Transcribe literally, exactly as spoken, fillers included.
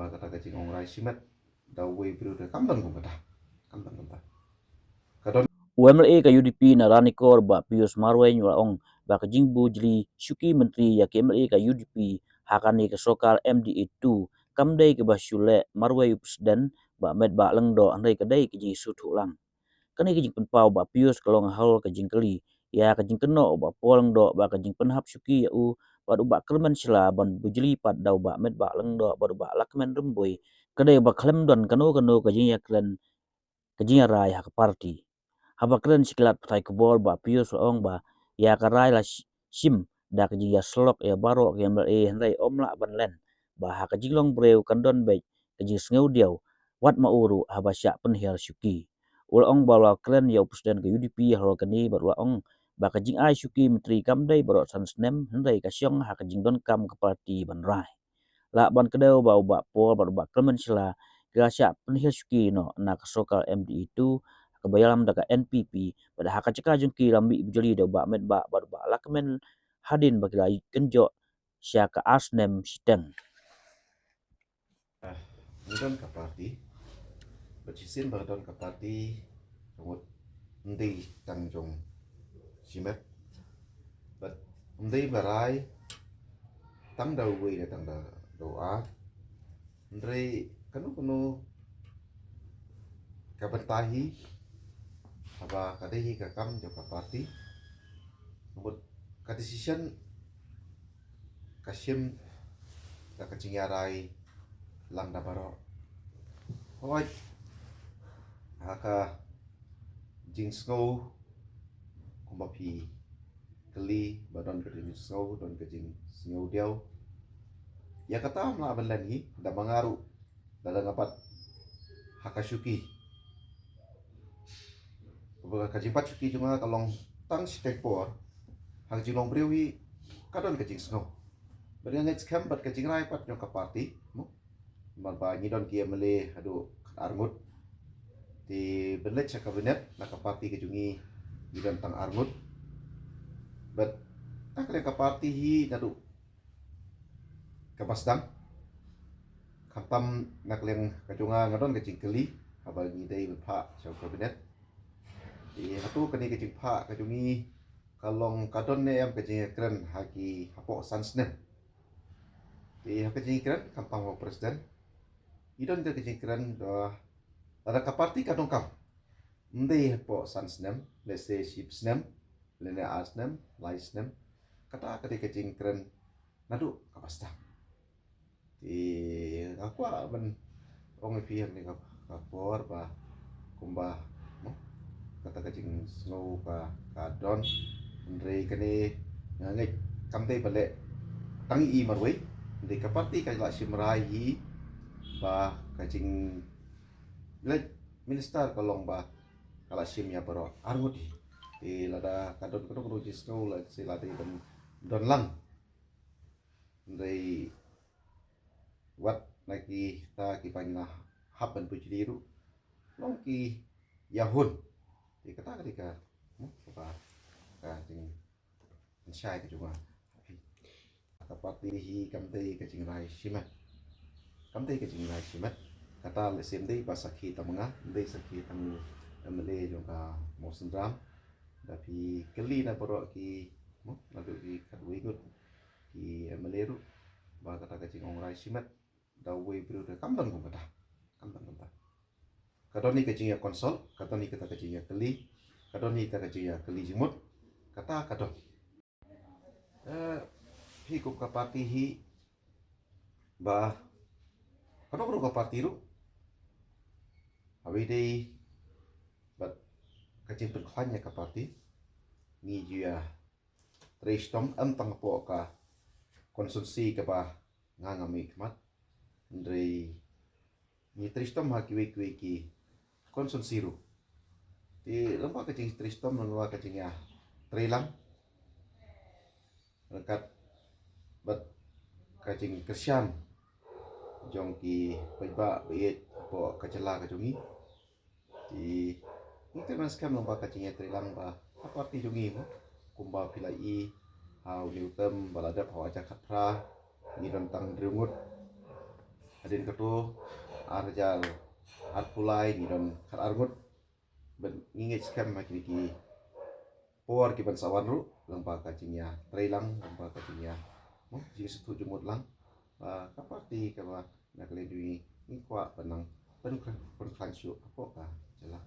Kata ka jingongrai shimet da uwei u briew te kam don kum kata. Kam don kumta. Ka don. U MLA ka UDP na Ranikor Bah Pius Marwein u la ong ba ka jingbujli shuki myntri ïa ki MLA ka UDP ha kane ka sorkar MDA two kam dei kaba shu leh marwei u president Bah Metbah Lyngdoh, hynrei ka dei ka jingsngewthuh lang. Kane ka jingpynpaw Bah Pius ka long halor ka jingkylli ïa ka jingkynnoh u Bah Paul Lyngdoh ba ka jingpynhap shuki ïa u bad u Bah Kyrmen Shylla ban bujli pat da u Bah Metbah Lyngdoh bad u Bah Lahkmen Rymbui ka dei ba khlem don kano kano ka jingïakren, ka jingïarai ha ka party. Haba kren sha ki lad pathai khubor, Bah Pius u la ong ba ïa ka rai la sh- shim da ka jingïasyllok ïa baroh ki MLA, hynrei ym lah ban len ba ha ka jinglong briew kan don beit ka jingsngew diaw, wat ma u ruh haba shah pynhiar shuki. U la ong ba u la kren ïa u president ka UDP halor kane bad u la ong ba ka jingai shuki myntri kam dei baroh san snem, hynrei ka shong ha ka jingdonkam ka party ban rai. Lah ban kdew ba u Bah Paul bad u Bah Kyrmen Shylla ki la shah pynhiar shuki noh na ka sorkar MDA two kaba ïalam da ka NPP, bad ha ka jaka jong ki la mih bujli da u Bah Metbah bad u Bah Lahkmen hadien ba ki la kynjoh sha ka ar snem shiteng. Ah, ngi don ka party. Bad shisien ba ka don ka party, ka mut ym dei tang jong shimet. Bad ym dei ba rai tang da uwei ne tang da, da u ar. Hynrei kano kano ka bynta hi, haba ka dei hi ka kam jong ka party, ka mut ka decision ka shim da ka jingïarai lang da baroh. Hooid, ha ka jingsngew kumba phi kylli ba don ka jingsngew, don ka jingsngew diaw. Ïa kata ym lah ban len hi, da ma nga ruh lada nga pat ha ka shuki, kaba ka jingpat shuki jong nga ka long tang shiteng por, ha ka jinglong briew hi ka don ka jingsngew. Bad nga ngeit skhem bad ka jingrai pat jong ka party, mo. Namar ba ngi don ki MLA haduh khatar ngut. Te ban leit sha cabinet na ka party ka jong ngi, ngi don tang ar ngut. Bad na ka liang ka party hi naduh kaba sdang, khamtam na ka liang ka jong nga, nga don ka jingkylli haba ngi dei ban phah sha u cabinet. Te hato kane ka jingphah ka jong ngi ka long, ka don ne em ka jingkren ha ki hapoh san snem? Te ha ka jingkren khamtam ha u president, i don ka jingkren da lada ka party ka donkam, ym dei hapoh san snem, lehse shiphew snem, lane ar snem, lai snem. Kata ka dei ka jingkren naduh kaba sdang. Te nga kwah ban ong ïa phi hangne ka, ka por ba kumba, mo, kata ka jingsngew ka, ka don. Hynrei kane nga ngeit kam dei ba leh tang i marwei. Hynrei ka party ka la shim rai hi ba ka jing, leit minister ka long ba ka la shim ïa baroh ar ngut hi. Te lada ka don kano kano jingsngew, lehse la dei ban don lang. Hynrei wat na kita kiba ngi la hap ban bujli ruh, long ki ïa hun. Te kata ka dei ka, hmm, kaba ka jingpynshai ka jong nga. Ka party hi kam dei ka jingrai shimet. Kam dei ka jingrai shimet. Kata lehse ym dei ba sakhi tang ma nga, ym dei sakhi tang u MLA jong ka Mawsynram. Da phi kylli na baroh ki, mo, naduh ki khatwei ngut ki MLA ruh, ba kata ka jingongrai shimet da uwei u briew te kam don kum kata. Kam don kumta. Ka don hi ka jingïa consult, ka don hi kata ka jingïa kylli, ka don hi kata ka jingïa kylli jingmut, kata ka don. Eh, phi kum ka party hi, ba kano kano ka party ruh, haba ïadei bad ka jingpynkhlaiñ ïa ka party, ngi ju ïa trei shitom, ym tang hapoh ka constituency kaba nga nga mih khmat, hynrei ngi trei shitom ha kiwei kiwei ki constituency ruh. Te lyngba ka jingtrei shitom, lyngba ka jingïa trei lang ryngkat bad ka jingkyrshan jong ki paidbah ba ïeit hapoh ka jylla ka jong ngi. Te ngi tip skhem lyngba ka jingïatreilang ba ka party jong ngi, mo, kumba phi la i ha une u term ba la dep, ha u hajar khatphra ngi don tang hynriew ngut. Hadien kato, ar hajar arphew lai ngi don khat ar ngut. Ban ngi ngeit skhem ha kine ki por ki ban sa wan ruh, lyngba ka jingïatreilang, lyngba ka jingïa, mo, jingsngewthuh jingmut lang. Ba ka party kaba na ka liang jong ngi, ngi kwah ban nang pynkhlaiñ, pynkhlaiñ shuh hapoh ka jylla.